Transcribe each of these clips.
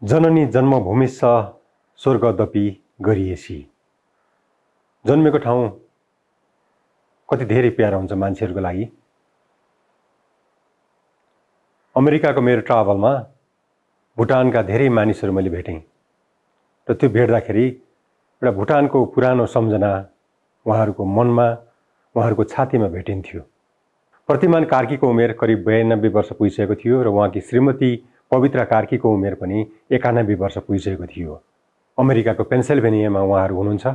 जननी जन्मभूमिस्स स्वर्गदपि गरिएसी। जन्मेको ठाउँ कति धेरै प्यारा हुन्छ मान्छेहरूको लागि। अमेरिकाको मेरो ट्राभलमा भुटानका धेरै मानिसहरू मैले भेटेँ र त्यो भेट्दाखेरि एउटा भुटानको पुरानो सम्झना उहाँहरूको मनमा, उहाँहरूको छातीमा भेटिन्थ्यो। प्रतिमान कार्कीको उमेर करिब 92 वर्ष पुगिसकेको थियो र उहाँकी श्रीमती पवित्रा कार्कीको उमेर पनि 91 वर्ष पुगिसकेको थियो। अमेरिकाको पेन्सिल्भेनियामा उहाँहरू हुनुहुन्छ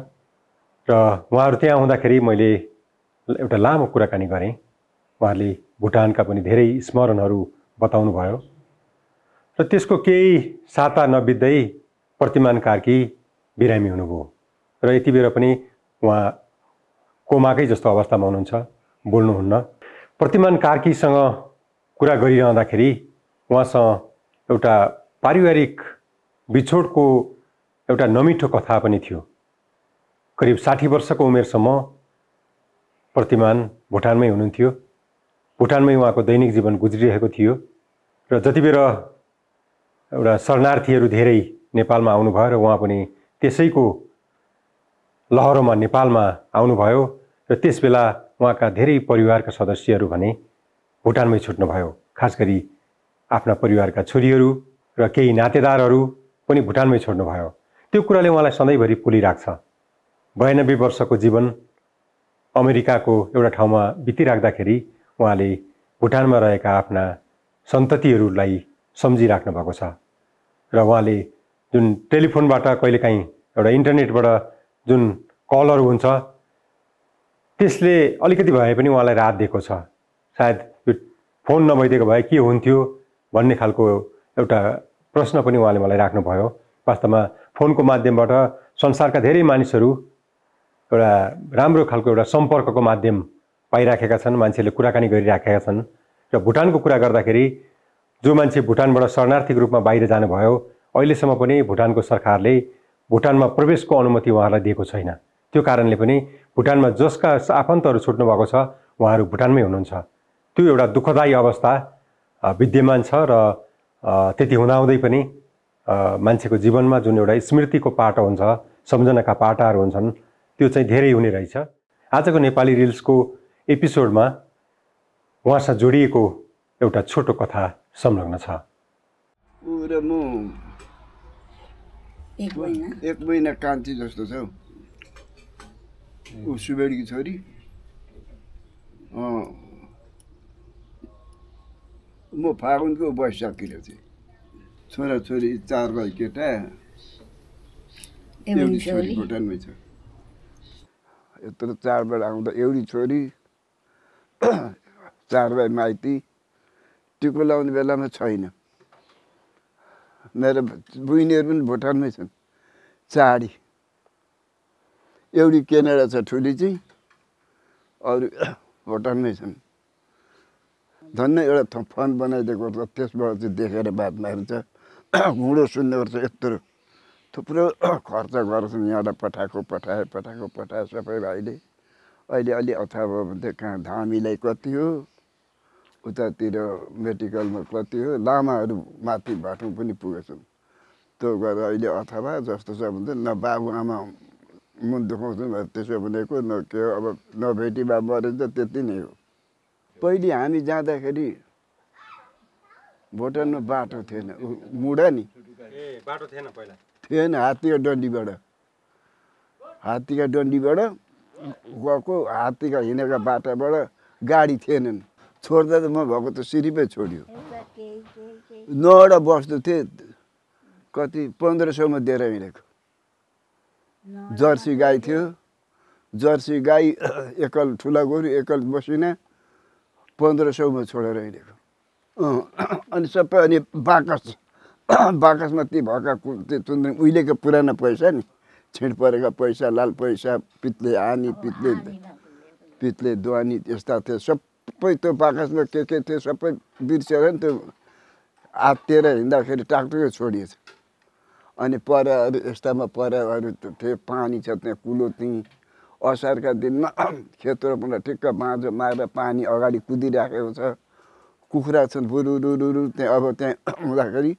र उहाँहरू त्यहाँ हुँदाखेरि मैले एउटा लामो कुराकानी गरेँ। उहाँहरूले भुटानका पनि धेरै स्मरणहरू बताउनु भयो र त्यसको केही साता नबित्दै प्रतिमान कार्की बिरामी हुनुभयो र यति बेला पनि उहाँ कोमाकै जस्तो अवस्थामा हुनुहुन्छ, बोल्नुहुन्न। प्रतिमान कार्कीसँग कुरा गरिरहँदाखेरि उहाँसँग एउटा पारिवारिक बिछोडको एउटा नमिठो कथा पनि थियो। करिब 60 वर्षको उमेरसम्म प्रतिमान भुटानमै हुनुहुन्थ्यो। भुटानमै उहाँको दैनिक जीवन गुज्रिरहेको थियो र जति बेला एउटा शरणार्थीहरू धेरै नेपालमा आउनुभयो र उहाँ पनि त्यसैको लहरोमा नेपालमा आउनुभयो र त्यसबेला उहाँका धेरै परिवारका सदस्यहरू भने भुटानमै छुट्नुभयो। खास गरी आफ्ना परिवारका छोरीहरू र केही नातेदारहरू पनि भुटानमै छोड्नुभयो। त्यो कुराले उहाँलाई सधैँभरि पुलिराख्छ। 92 वर्षको जीवन अमेरिकाको एउटा ठाउँमा बितिराख्दाखेरि उहाँले भुटानमा रहेका आफ्ना सन्ततिहरूलाई सम्झिराख्नु भएको छ र उहाँले जुन टेलिफोनबाट कहिलेकाहीँ एउटा इन्टरनेटबाट जुन कलहरू हुन्छ त्यसले अलिकति भए पनि उहाँलाई राहत दिएको छ। सायद यो फोन नभइदिएको भए के हुन्थ्यो भन्ने खालको एउटा प्रश्न पनि उहाँले मलाई राख्नुभयो। वास्तवमा फोनको माध्यमबाट संसारका धेरै मानिसहरू एउटा राम्रो खालको एउटा सम्पर्कको माध्यम पाइराखेका छन्, मान्छेले कुराकानी गरिराखेका छन् र भुटानको कुरा गर्दाखेरि जो मान्छे भुटानबाट शरणार्थीको रूपमा बाहिर जानुभयो अहिलेसम्म पनि भुटानको सरकारले भुटानमा प्रवेशको अनुमति उहाँलाई दिएको छैन। त्यो कारणले पनि भुटानमा जसका आफन्तहरू छुट्नु भएको छ उहाँहरू भुटानमै हुनुहुन्छ। त्यो एउटा दुःखदायी अवस्था विद्यमान छ र त्यति हुँदाहुँदै पनि मान्छेको जीवनमा जुन एउटा स्मृतिको पाटो हुन्छ, सम्झनाका पाटाहरू हुन्छन्, त्यो चाहिँ धेरै हुने रहेछ। आजको नेपाली रिल्सको एपिसोडमा उहाँसँग जोडिएको एउटा छोटो कथा संलग्न छ। एक महिना कान्छी जस्तो छ ऊ सुबेडकी छोरी। म फागुनको वैशाखतिर थिएँ। छोराछोरी 4 भाइ केटा, एउटी छोरी भुटानमै छ। यत्रो चाडबाड आउँदा एउटी छोरी 4 भाइ माइती, टिको लाउने बेलामा छैन। मेरो बुइनीहरू पनि भुटानमै छन्। चाडी एउटी क्यानाडा छ ठुली चाहिँ, अरू भुटानमै छन्। धन्न एउटा फन्ड बनाइदिएको छ, त्यसबाट चाहिँ देखेर बात मार्छ। घुँडो सुन्नुपर्छ यत्रो थुप्रो खर्च गर्छन्। यहाँबाट पठाए सबै भाइले। अहिले अलि अथवा भयो भने त कहाँ धामीलाई कति हो, उतातिर मेडिकलमा कति हो, लामाहरू माथि बाटो पनि पुगेछन्। त्यो गरेर अहिले अथवा जस्तो छ भने न बाबुआमा मुन दुखाउँछन् त्यसो भनेको, न के हो। अब नभेटी बा मरिन्छ, त्यति नै हो। पहिले हामी जाँदाखेरि भुटानमा बाटो थिएन, मुढा नि बाटो थिएन पहिला, थिएन। हात्तीका डन्डीबाट गएको, हात्तीका हिँडेका बाटाबाट गाडी थिएनन्। छोड्दा त म भएको त सिरिपै छोड्यो। 9वटा वस्तु थिए, कति 1500मा दिएर हिँडेको। जर्सी गाई थियो, जर्सी गाई एकल ठुला गोरु एकल बसिना 1500मा छोडेर हिँडेको। अनि सबै अनि बाकसमा ती भएका चुन्द्री उहिलेको पुरानो पैसा नि, छिट परेका पैसा, लाल पैसा, पित्ले आनी, पित्ले दुवानी यस्ता थियो। सबै त्यो बाकसमा के थियो सबै बिर्सेर नि त्यो आत्तिएर हिँड्दाखेरि टाकटुकै छोडिएछ। अनि परेवाहरू यस्तामा परेवाहरू थिए, पानी छ त्यहाँ कुलो। त्यहीँ असारका दिनमा खेत रोप्न ठिक्क बाँझो मारेर पानी अगाडि कुदिराखेको छ। कुखुरा छन् बुरुरुरु त्यहाँ। अब त्यहाँ हुँदाखेरि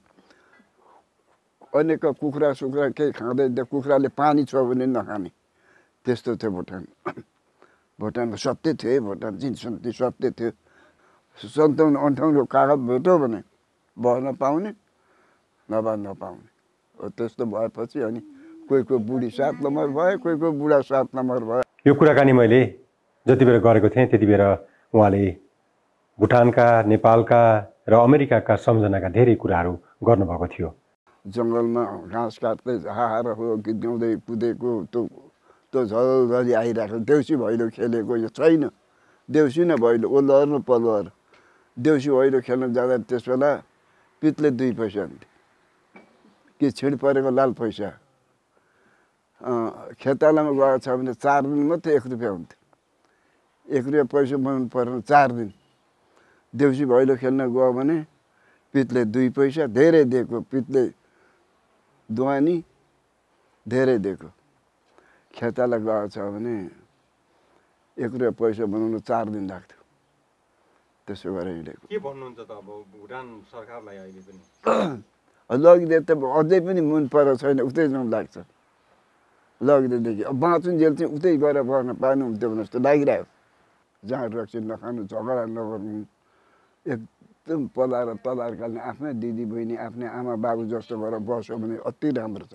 अनेक कुखुरा सुखुरा केही खाँदैन थियो कुखुराले पानी छ भने नखाने त्यस्तो थियो भुटान भुटानमा सत्य थियो है भुटान चिनसन्ती सत्य थियो 57-58 कागज भेट्यो भने बस्न पाउने नभए नपाउने हो त्यस्तो भएपछि अनि कोही बुढी 7 नम्बर भयो कोही बुढा 7 नम्बर भयो यो कुराकानी मैले जति बेला गरेको थिएँ त्यति बेला उहाँले भुटानका नेपालका र अमेरिकाका सम्झनाका धेरै कुराहरू गर्नुभएको थियो जङ्गलमा घाँस काट्दै हाहार हो गीत गाउँदै कुदेको त्यो झलझली आइरहेको देउसी भैलो खेलेको यो छैन देउसी न भैलो ओलहर न पलहर देउसी भैलो खेल्न जाँदा त्यस बेला पित्ले 2 पैसा हुन्थ्यो कि छिड परेको लाल पैसा खेतालामा गएको छ भने 4 दिन मात्रै 1 रुपियाँ हुन्थ्यो 1 रुपियाँ पैसा बनाउनु परेन 4 दिन देउसी भैलो खेल्न गयो भने पित्ले 2 पैसा धेरै दिएको पित्ले दुवानी धेरै दिएको खेताला गएको छ भने 1 रुपियाँ पैसा बनाउनु 4 दिन लाग्थ्यो त्यसो गरेर हिँडेको के भन्नुहुन्छ त अब भुटान सरकारलाई अहिले पनि लगिदिए त अझै पनि मन परेको छैन उतै जाउँ लाग्छ लगिदिएदेखि अब बाँचुन्जेल चाहिँ उतै गएर बस्न पाउनुहुन्थ्यो भने जस्तो लागिरहेको जहाँ रक्सी नखानु झगडा नगर्नु एकदम पलाएर तलाएर खाल्ने आफ्नै दिदी बहिनी आफ्नै आमा बाबु जस्तो गरेर बस्यो भने अति राम्रो छ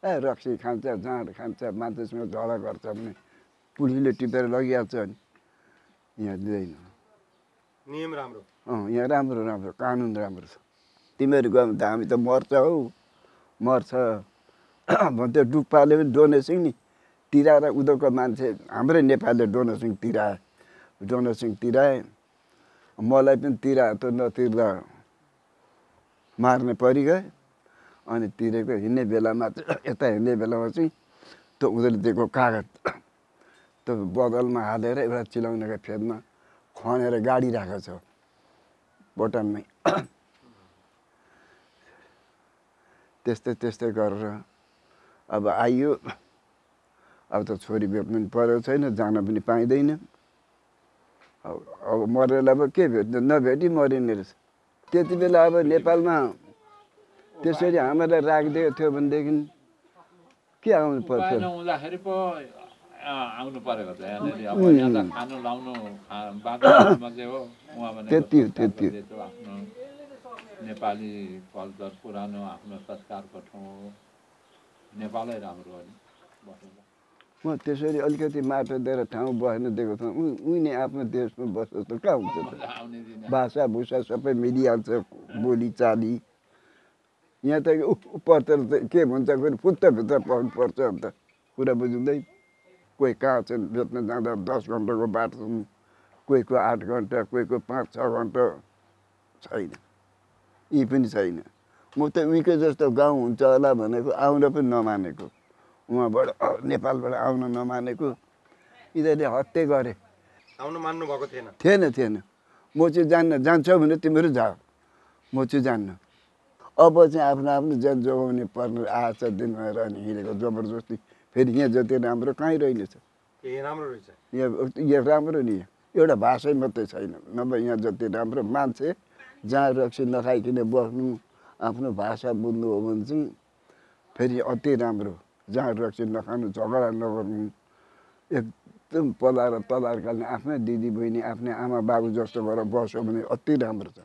रक्सी खान्छ जाँड खान्छ मान्छेसँग झगडा गर्छ भने पुलिसले टिपेर लगिहाल्छ नि यहाँ दिँदैन नियम राम्रो यहाँ राम्रो कानुन राम्रो छ तिमीहरू गयो भने त हामी त मर्छ हौ मर्छ भन्थ्यो डुक्पाले पनि डोनेसिङ नि तिराएर उनीहरूको मान्छे हाम्रै नेपालले डोनेसिङ तिराए मलाई पनि तिराए त नतिर्दा मार्ने परिगए अनि तिरेको हिँड्ने बेलामा यता हिँड्ने बेलामा चाहिँ त्यो उनीहरूले दिएको कागज त्यो बदलमा हालेर एउटा चिलाउनेको फेदमा खनेर गाडी राखेको छ भुटानमै त्यस्तै गरेर अब आइयो अब त छोरी भेट्नु पनि परेको छैन जान पनि पाइँदैन अब मरेर अब के भेट्नु नभेटी मरिने रहेछ त्यति बेला अब नेपालमा त्यसरी हामीलाई राखिदिएको थियो भनेदेखि के आउनु पर्थ्यो हुँदाखेरि पो आउनु परेको छ यहाँनिर अब यहाँ त खानु लाउनु बाटो मात्रै हो उहाँ भने त्यति हो आफ्नो नेपाली कल्चर पुरानो आफ्नो संस्कारको ठाउँ हो नेपालै राम्रो हो नि म त्यसरी अलिकति माटो दिएर ठाउँ बस्न दिएको ठाउँ उनी आफ्नो देशमा बस्छ त कहाँ हुन्छ भाषा भूषा सबै मिलिहाल्छ बोली चाली यहाँ त पर्छ के भन्छ फुत्तभित्र पाउनु पर्छ अन्त कुरा बुझ्दै कोही कहाँ चाहिँ बेच्न जाँदा 10 घन्टाको बाटो कोहीको 8 घन्टा कोहीको 5-6 घन्टा छैन यी पनि छैन म त उहीको जस्तो गाउँ हुन्छ होला भनेको आउन पनि नमानेको उहाँबाट नेपालबाट आउन नमानेको यिनीहरूले हत्या गरे आउन मान्नु भएको थिएन म चाहिँ जान्छौ भने तिमीहरू जाऊ म चाहिँ जान्न अब चाहिँ आफ्नो ज्यान जोगाउने पर्ने आछ दिनमा रहने हिँडेको जबरजस्ती फेरि यहाँ जति राम्रो कहीँ रहेछ यहाँ राम्रो नि एउटा भाषै मात्रै छैन नभए यहाँ जति राम्रो मान्छे जहाँ रक्सी नखाइकन बस्नु आफ्नो भाषा बुझ्नु हो भने चाहिँ फेरि अति राम्रो जहाँ रक्सी नखानु झगडा नगर्नु एकदम पलाएर तलाएर खाल्ने आफ्नै दिदी बहिनी आफ्नै आमा बाबु जस्तो गरेर बस्यो भने अति राम्रो छ